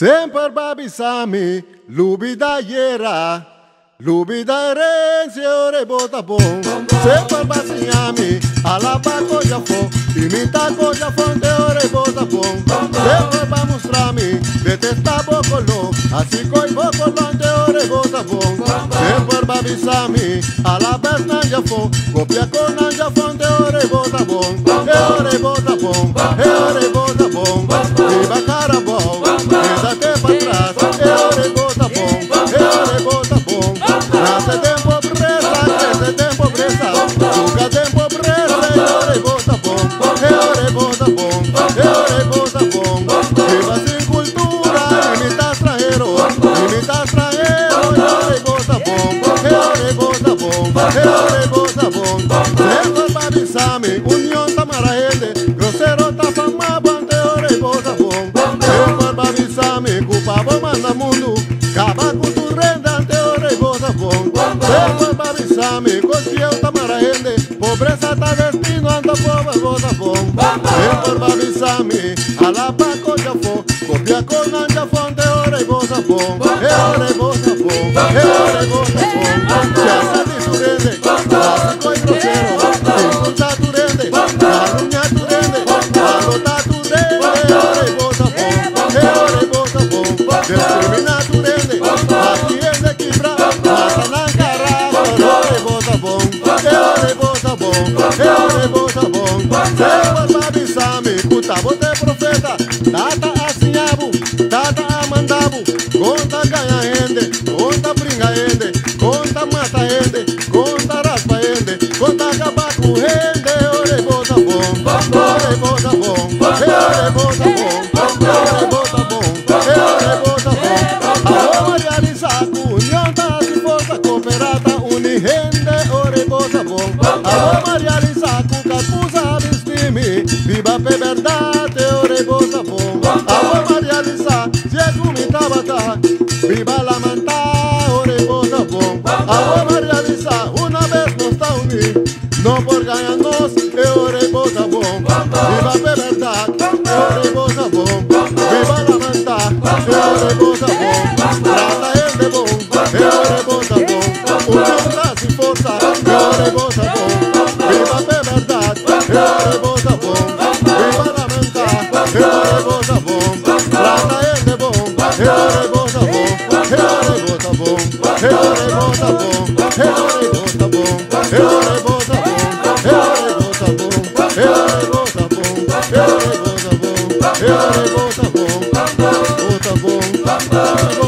Semper b'a bisa mi, lubida ayera, lubida herencia ora bo ta bon. Semper b'a siña mi, alaba kos afó, imita kos afó te ora bo ta bon. Semper b'a mustra mi, detesta bo koló, hasi kos bo koló te ora bo ta bon. Semper b'a bisa mi, alaba esnan djafó, kopia kon nan djafó te ora bo ta bon. E ora bo ta bon, e ora bo ta bon. Biba kara abou, kedate patras, e ora bo ta bon, e ora bo ta bon. Nase den pobresa, krese den pobresa, juga den pobresa, e ora bo ta bon, e ora bo ta bon, e ora bo ta bon. Biba sin kultura, imita stranhero, imita stranhero, e ora bo ta bon, e ora bo ta bon, e ora bo ta bon. Semper b'a bisa mi, union ta mara hende, grosero ta fama bo ante ora bo ta bon. Semper b'a bisa mi, ku pa bo manda mundu, kaba ku tur hende ante ora bo ta bon. Semper b'a bisa mi, kos bieu ta mara hende, pobresa ta destino anto pober bo ta bon. Semper b'a bisa mi, alaba kos djafó, kopia kos nan djafó ante ora bo ta bon. E ora bo ta bon, e ora bo ta bon. Chasa di tur hende, hasi kos grosero, insulta tur hende, kalumnia tur hende, balota tur hende, e ora bo ta bon, e ora bo ta bon. Diskriminá tur hende, hasi hende kibra, mata nan karakter, ora bo ta bon, e ora bo ta bon, e ora bo ta bon. Semper b'a bisa mi ku ta bo t'e profeta, tata a siña bo, tata a manda bo, kon ta gaña hende, kon ta bringa hende, kon ta mata hende, kon ta raspa hende, kon ta kaba ku hende, ora bo ta bon, ora bo ta bon, e ora bo ta bon, ora bo ta bon, e ora bo ta bon. Awor m'a realisá ku union ta hasi forsa, kooperá ta uni hende, ora bo ta bon. Awor m'a realisá ku kapusa a bisti mi, biba p'e bèrdat, e ora bo ta bon. Awor m'a realisá, siegu mi tabata, biba lamantá, ora bo ta bon. Awor m'a realisá, una bes nos ta uní, no por gaña nos, e ora bo ta bon. Biba p'e bèrdat, e ora bo ta bon. Biba lamantá, e ora bo ta bon. Trata hende bon, e ora bo ta bon. Union ta hasi forsa, e ora bo ta bon. Biba p'e bèrdat, e ora bo ta bon. Biba lamantá, e ora bo ta bon. Trata hende bon, e ora bo ta bon. E ora bo ta bon, e ora bo ta bon. E ora bo ta bon, e ora bo ta bon. E ora bo ta bon, e ora bo ta bon. E ora bo ta bon, e ora bo ta bon. Bo ta bon.